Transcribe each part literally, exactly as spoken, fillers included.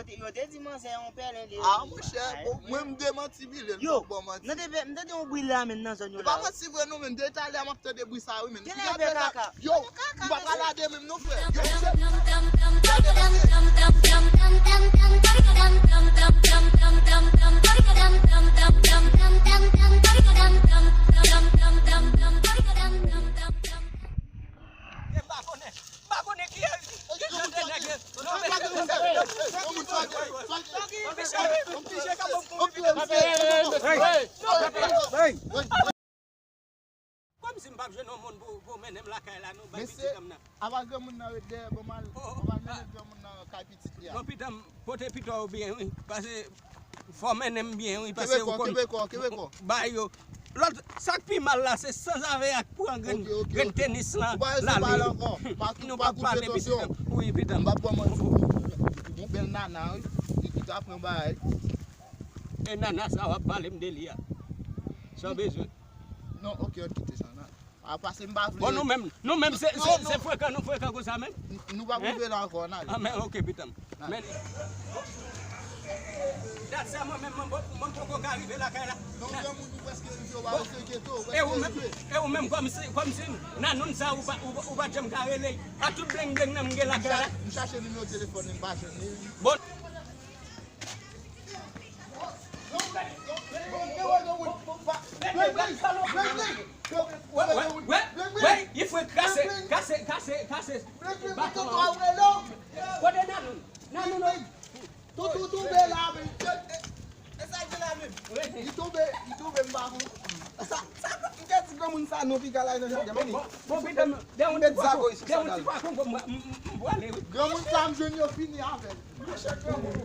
yo te, yo te di manzè yon pèlen li ye. Ah, monchè, mwen m demanti bile, m p ap ba w manti. Yo, m tande, m tande yon bri la, men, nan zòn yo la. E pa manti vre, non, men, depi talè a m ap tande bri sa, wi, men. Kilè pè kaka? Yo, m pa ka lage menm, non, frè. Yo, monchè. E pa konnen. M pa konnen kiyès ki chante nèg yo. Kòmsi m p ap jwenn yon moun pou, pou mennen m lakay la, non, bay pitit m nan. Apa granmoun nan ret dèyè, bon, m al, bon, m al mennen granmoun nan kay pitit li a. Bon, pitit m, pote pita w byen, wi. Pase Fò mennen m byen, wi, paske ou konn. Kenbe kò, kenbe kò, kenbe kò. Bay yo. Lòt, sa k pi mal la, se sanzave ak pran grenn, grenn tenis lan, l ale. Nou p ap pale pitit m. Wi, pitit m. M ap pran mwen yon bèl nana, wi. Li, li ka pran bagay. E nana sa w ap pale m de li a. Sa w bezwen? Non, ok, ann kite sa, nan. A, pase m pa vle. Bon, nou menm, nou menm, se, se, se frekan, nou frekan konsa menm? N-, nou p ap rive la ankò, n ale. A, men, ok, pitit m. Men, dat sa mwen menm, mwen, mwen poko ka rive lakay la. Non, granmoun, nou prèske rive, ou pa rete geto, ou prèske rive. E ou menm, e ou menm, kòmsi, kòmsi, Nanoun sa, ou pa, ou pa, ou pa janm ka rele. A tout blengbeng nan m gen lakay la. M chache nimewo telefòn li, m pa jwenn li. Bon. Wè, wè, wè, wè, wè, il faut casser, casser, casser, casser baton an. Kote Nanoun? Nanoun, non? Toutou tonbe la, men. E sa k gen la menm? Li tonbe, li tonbe, m pa konn. Sa, sa, m te di granmoun sa, nou piga la nan jaden, men li. Bon, bon, bon, pitit m, de yon ti pwa Kongo, m, m, m, m prale, wi. Granmoun sa, m jwenn yo fini avè l. Monchè, granmoun.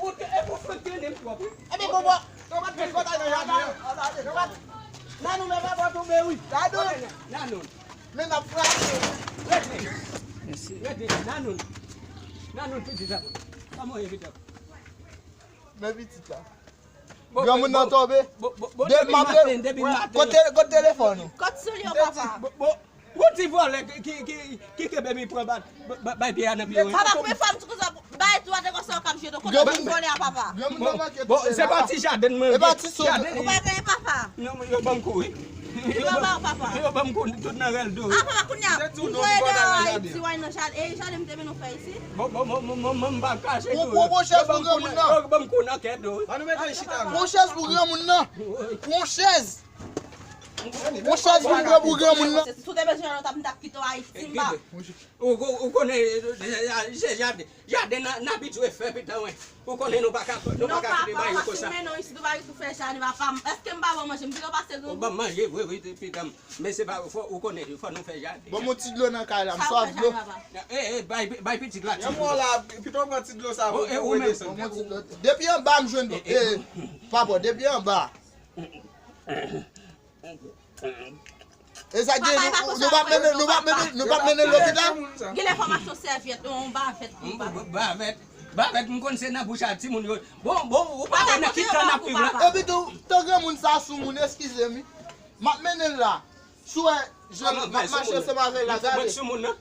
Ou te, e pou fè trennen m twòp, wi. Ebyen, bon, bon. Nan nou, men papa tonbe, wi. Gade. Nan nou. Men n ap frape. Rete. Rete. Nan nou. Nan nou, pitit la. Kòman w ye, pitit? Men pitit la. Granmoun nan tonbe. Depi maten, depi maten. Kote, kote telefòn ou? Kot sou li yo, papa? Bon, bon. Yon ti vòlè ki, ki, ki, ki kenbe m, pran ba-, ba-, bay pye a nan pye w. Papa, konbyen fwa m di konsa, bay twa de konsa w k ap jwe, donk, kote w vòlè a, papa? Bon, bon, se pa ti jaden mwen. E pa ti sou. Ou pa genyen papa? Non, yo ban m kou, wi. Yo ban m kou tout nan rèl do. A, papa, kounye a, m voye deyò Ayiti, w al nan jaden, e jaden m te mennen w fè isit? Bon, bon, bon, bon, bon, bon, m pa kache tou. Pran chèz pou granmoun nan. Yo ban m kou nan kè do. Ann nou mete l chita. Pran chèz pou granmoun nan. Pran chèz. Yon chèz pou m pran pou granmoun nan. Si w te bezwen yon lòt, m t ap kite w Ayiti, m pa. Ou, ou, ou konnen, se jaden, jaden n a, n abitye fè, pitit mwen. Ou konnen nou pa ka, nou pa ka kite bay yo konsa. Non, papa, m mennen w isit, ou pa gen pou fè jaden, papa. Èske m pa ba w manje? M di w pase granmoun. Ou ban m manje, wi, wi, pitit m. Men se pa, fò, ou konnen, fò nou fè jaden. Ban m yon ti dlo nan kay la, m swaf dlo. E, e, bay, bay pitit la ti dlo. Yon mò la, pito pran ti dlo sa pou, pou redesann. Ban m yon ti dlo. Depi anba m jwenn, e, papa, depi anba. E sa k gen, nou, nou p ap mennen, nou p ap mennen, nou p ap mennen lopital? Gen lè fò m achte yon sèvyèt, yon bavèt pou papa. Bavèt, bavèt, m konn se nan bouch a timoun yo. Bon, bon, ou pa wè nan ki tan n ap viv la? Epi tou, tan granmoun sa sou moun, eskize m, wi. M ap mennen l la. Si w wè, jan m ap mache ansanm avè l la, gade. Mwen sou moun nan.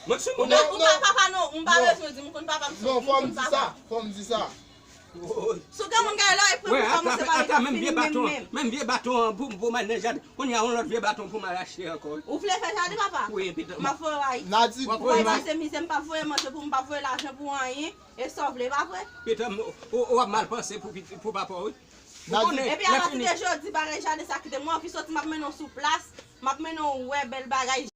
Ou pa, ou pa papa non, m pa bezwen di m konn papa m sou moun. Non, fò m di sa, fò m di sa. Sou granmoun gade lè w ap pran pou kòmanse pale, m ap fini menm menm. Menm vye baton an pou, pou m al nan jaden. Kounye a yon lòt vye baton pou m al achte ankò. Ou vle fè jaden, papa? Wi, pitit. M ap voye w Ayiti. Ou wè sa se mizè, m p ap voye manje pou ou, m p ap voye lajan pou anyen. E sa w vle, pa vre? Pitit, ou, ou ap mal panse pou, pou papa w, wi. Ou konnen, epi apa kite jodi bagay jaden sa kite m, ou anvi soti, m ap mennen w sou plas, m ap mennen w wè bèl bagay.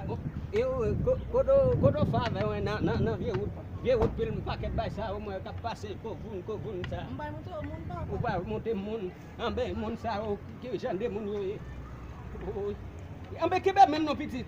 Bon, e, e, ko-, kote w, kote w fè avè w nan, nan, nan vye wout, vye wout pil pakèt bay sa yo, mwen k ap pase kovoun, kovoun sa. M bay monte moun, papa. Ou pa monte moun. Anben, moun sa yo, ki jan de moun yo ye? Anben, kenbe menm non, pitit.